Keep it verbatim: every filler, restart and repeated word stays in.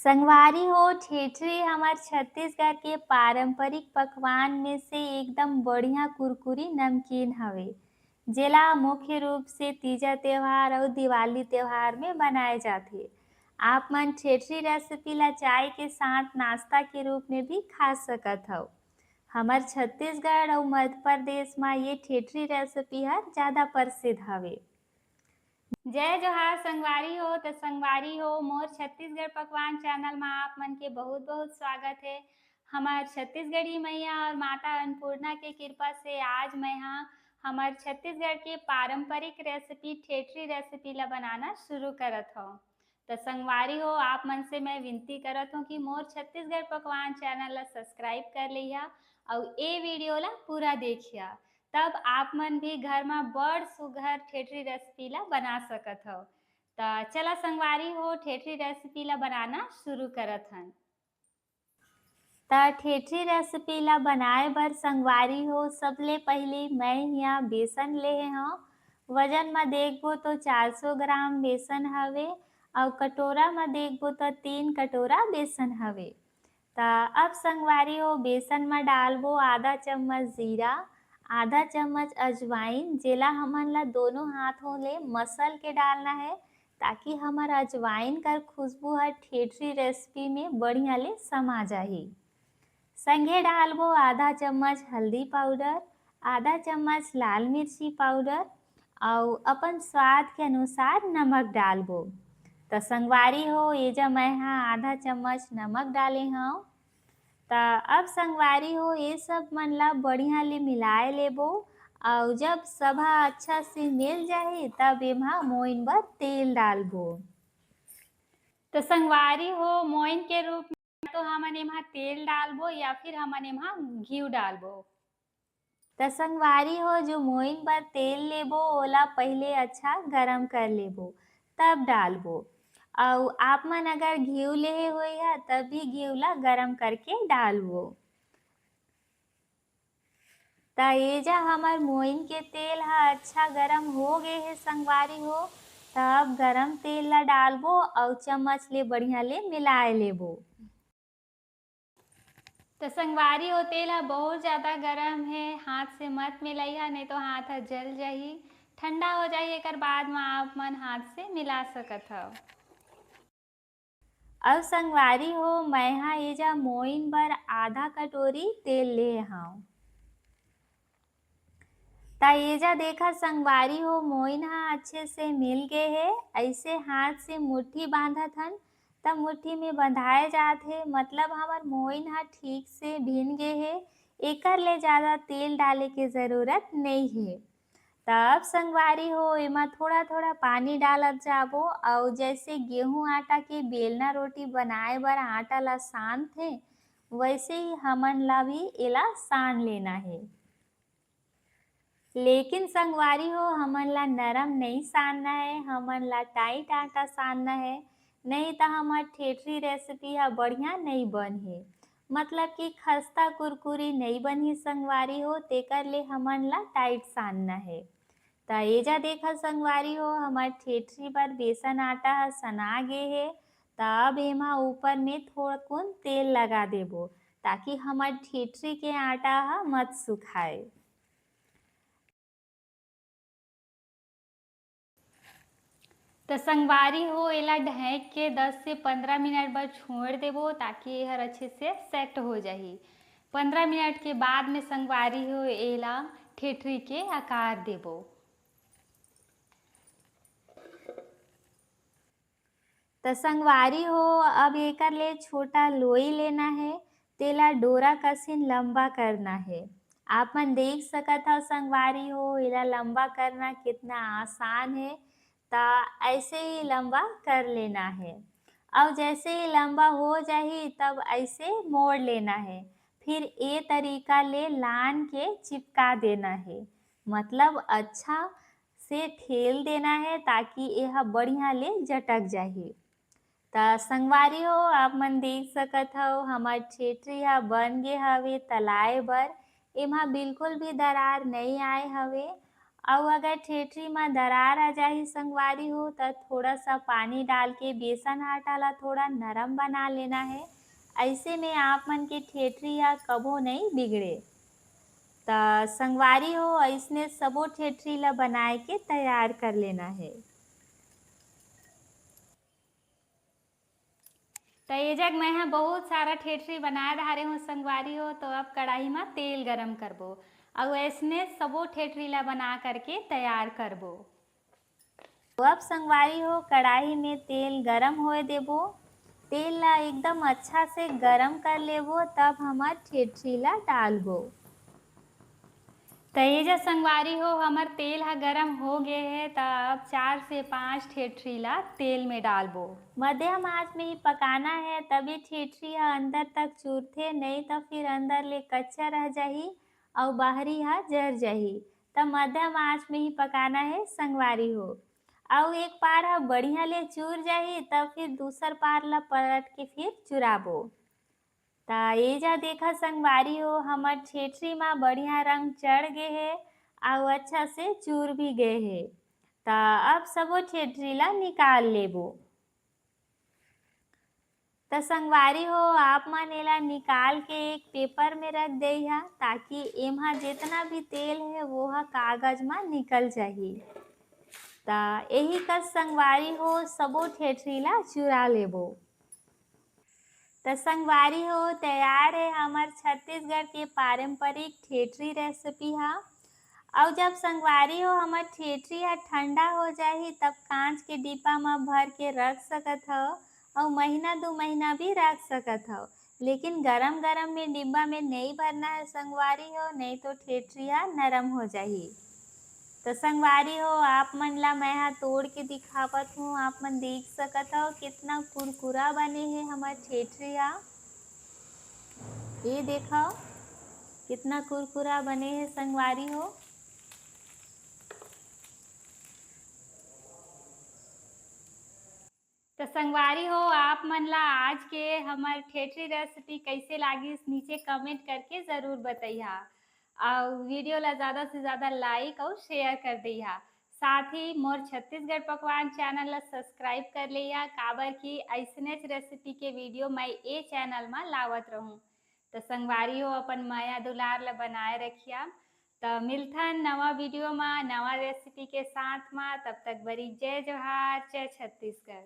संगवारी हो, ठेठरी हमर छत्तीसगढ़ के पारंपरिक पकवान में से एकदम बढ़िया कुरकुरी नमकीन हवे, जेला मुख्य रूप से तीजा त्योहार अउ दिवाली त्योहार में बनाए जाथे। आप मन ठेठरी रेसिपी ला चाय के साथ नाश्ता के रूप में भी खा सकत हव। हमर छत्तीसगढ़ अउ मध्य प्रदेश म ये ठेठरी रेसिपी हर ज्यादा प्रसिद्ध हवे। जय जोहार संगवारी हो। त संगवारी हो, मोर छत्तीसगढ़ पकवान चैनल मा आप मन के बहुत बहुत स्वागत है। हमर छत्तीसगढ़ी मैया और माता अन्नपूर्णा के कृपा से आज मैं हा हमर छत्तीसगढ़ के पारंपरिक रेसिपी ठेठरी रेसिपी ला बनाना शुरू करत हव। त संगवारी हो, आप मन से मैं विनती करत हव कि मोर छत्तीसगढ़ पकवान चैनल ला सब्सक्राइब कर लिहा अउ ए वीडियो ला पूरा देखिहा, तब आप मन भी घर मा बड़ सुघर ठेठरी रेसिपी ला बना सकत हव। त चला संगवारी हो, ठेठरी रेसिपी ला बनाना शुरू करत हन। त ठेठरी रेसिपी ला बनाए बर संगवारी हो, सबले पहिली मैं हिया बेसन लेहे हव। वजन म देखबो तो चार सौ ग्राम बेसन हवे अउ कटोरा म देखबो तो तीन कटोरा बेसन हवे। त अब संगवारी हो, बेसन म डालबो आधा चम्मच जीरा, आधा चम्मच अजवाइन, जेला हमन ला दोनों हाथों ले मसल के डालना है, ताकि हमर अजवाइन कर खुशबू हर ठेठरी रेसिपी में बढ़िया ले समा जाही। संगे डालबो आधा चम्मच हल्दी पाउडर, आधा चम्मच लाल मिर्ची पाउडर अउ अपन स्वाद के अनुसार नमक डालबो। त संगवारी हो, एजा मैं हा आधा चम्मच नमक डाले हव। त अब संगवारी हो, ये सब मन ला बढ़िया ले मिलाए लेबो अउ जब सभा अच्छा से मिल जाही, तब एमा मोइन बर तेल डालबो। त संगवारी हो, मोइन के रूप में तो हमन एमा तेल डालबो या फिर हमन एमा घीव डालबो। त संगवारी हो, जो मोइन बर तेल लेबो, ओला पहिले अच्छा गरम कर लेबो, तब डालबो। अउ आप मन अगर घीव लेहे होइहा, तब भी घीव ला गरम करके डालबो। त एजा हमर मोइन के तेल ह अच्छा गरम हो गे हे संगवारी हो। त अब गरम तेल ला डालबो अउ चम्मच ले बढ़िया ले मिलाए लेबो। त संगवारी हो, तेल ह बहुत ज्यादा गरम हे, हाथ से मत मिलइहा, नहीं तो हाथ ह जल जाही, ठंडा हो जाही, एकर बाद म आप मन हाथ से मिला सकत हव। अउ संगवारी हो, मैं हा एजा मोइन बर आधा कटोरी तेल ले हव। त एजा देखा संगवारी हो, मोइन हा अच्छे से मिल गे हे। ऐसे हाथ से मुट्ठी बांधत हन, त मुट्ठी में बंधाए जात हे, मतलब हमर मोइन हा ठीक से भिन गे हे। एकर ले ज्यादा तेल डाले के जरूरत नई हे। त अब संगवारी हो, एमा थोड़ा-थोड़ा पानी डालत जाबो, अउ जैसे गेहूं आटा के बेलना रोटी बनाए बर आटा ला सानथे, वैसे ही हमन ला भी एला सान लेना हे। लेकिन संगवारी हो, हमन ला नरम नई सानना हे, हमन ला टाइट आटा सानना हे, नहीं त हमर ठेठरी रेसिपी ह बढ़िया नई बनही, मतलब कि खस्ता कुरकुरी नई बनही संगवारी हो, तेकर ले हमन ला टाइट सानना हे। त एजा देखा संगवारी हो, हमर ठेठरी बर बेसन आटा ह सना गे हे। त अब एमा ऊपर में थोड़कुन तेल लगा देबो, ताकि हमर ठेठरी के आटा ह मत सुखाए। त संगवारी हो, एला ढंक के दस से पंद्रह मिनट बर छोड़ देबो, ताकि एहर अच्छे से सेट हो जाही। पंद्रह मिनट के बाद में संगवारी हो, एला ठेठरी के आकार देबो। त संगवारी हो, अब एकर ले छोटा लोई लेना हे, तेला डोरा कसिन लंबा करना हे। आप मन देख सकत हव संगवारी हो, एला लंबा करना कितना आसान हे। त ऐसे ही लंबा कर लेना हे, अउ जैसे ही लंबा हो जाही, तब ऐसे मोड़ लेना हे। फिर ए तरीका ले लान के चिपका देना हे, मतलब अच्छा से ठेल देना हे, ताकि एहा बढ़िया ले जटक जाही। त संगवारी हो, आप मन देख सकत हव, हमर ठेठरी ह बन गे हवे तलाए बर। एमा बिल्कुल भी दरार नई आए हवे, अउ अगर ठेठरी म दरार आ जाही संगवारी हो, त थोड़ा सा पानी डाल के बेसन आटा ला थोड़ा नरम बना लेना है। ऐसे में आप मन के ठेठरी ह कभो नइ बिगड़े। त संगवारी हो, ऐसने सबो ठेठरी ला बनाए के तैयार कर लेना है। त ये जग मैं ह बहुत सारा ठेठरी बनाए धारे हूँ संगवारी हो। तो अब कढ़ाई म तेल गरम करबो, अउ ऐसने सबो ठेठरी ला बना करके तैयार करबो। तो अब संगवारी हो, कढ़ाई में तेल गरम होए देबो। तेल ला एकदम अच्छा से गरम कर लेबो, तब हमर ठेठरी ला डालबो। त ये जा संगवारी हो, हमर तेल ह गरम हो गे हे, त अब चार से पांच ठेठरी ला तेल में डालबो। मध्यम आंच में ही पकाना है, तभी ठेठरी ह अंदर तक चूरथे, नई त फिर अंदर ले कच्चा रह जाही अउ बाहरी ह जर जाही। त मध्यम आंच में ही पकाना है संगवारी हो। अउ एक पार ह बढ़िया ले चूर जाही, तब फिर दूसर पार ला पलट के फिर चुराबो। त ये जा देखा संगवारी हो, हमर ठेठरी म बढ़िया रंग चढ़ गे हे अउ अच्छा से चूर भी गे हे। त अब सबो ठेठरी ला निकाल लेबो। त संगवारी हो, आप मन एला निकाल के एक पेपर में रख देइहा, ताकि एमा जितना भी तेल है, वो ह कागज म निकल जाही। त यही कस संगवारी हो, सबो ठेठरी ला चुरा लेबो। त संगवारी हो, तैयार है हमर छत्तीसगढ़ के पारंपरिक ठेठरी रेसिपी हा। अउ जब संगवारी हो, हमर ठेठरी हा ठंडा हो जाही, तब कांच के डिब्बा म भर के रख सकत हव, अउ महीना दू महीना भी रख सकत हव, लेकिन गरम गरम में डिब्बा में नइ भरना है संगवारी हो, नइ तो ठेठरी हा नरम हो जाही। त संगवारी हो, आप मन ला मैं हा तोड़ के दिखावत हूँ। आप मन देख सकत हव, कितना कुरकुरा बने हे हमर ठेठरी हा। ये देखव, कितना कुरकुरा बने हे संगवारी हो। त संगवारी हो, आप मन ला आज के हमर ठेठरी रेसिपी कैसे लागिस, नीचे कमेंट करके जरूर बतैहा। अउ वीडियो ला ज्यादा से ज्यादा लाइक अउ शेयर कर देहा। साथ ही मोर छत्तीसगढ़ पकवान चैनल ला सब्सक्राइब कर लेहा, काबर कि ऐसनेच रेसिपी के वीडियो मैं ए चैनल मा लावत रहूं। त संगवारी हो, अपन मया दुलार ला बनाए रखिया। त मिलथन नवा वीडियो मा, नवा रेसिपी के साथ मा। तब तक बरी जय जोहार, जय छत्तीसगढ़।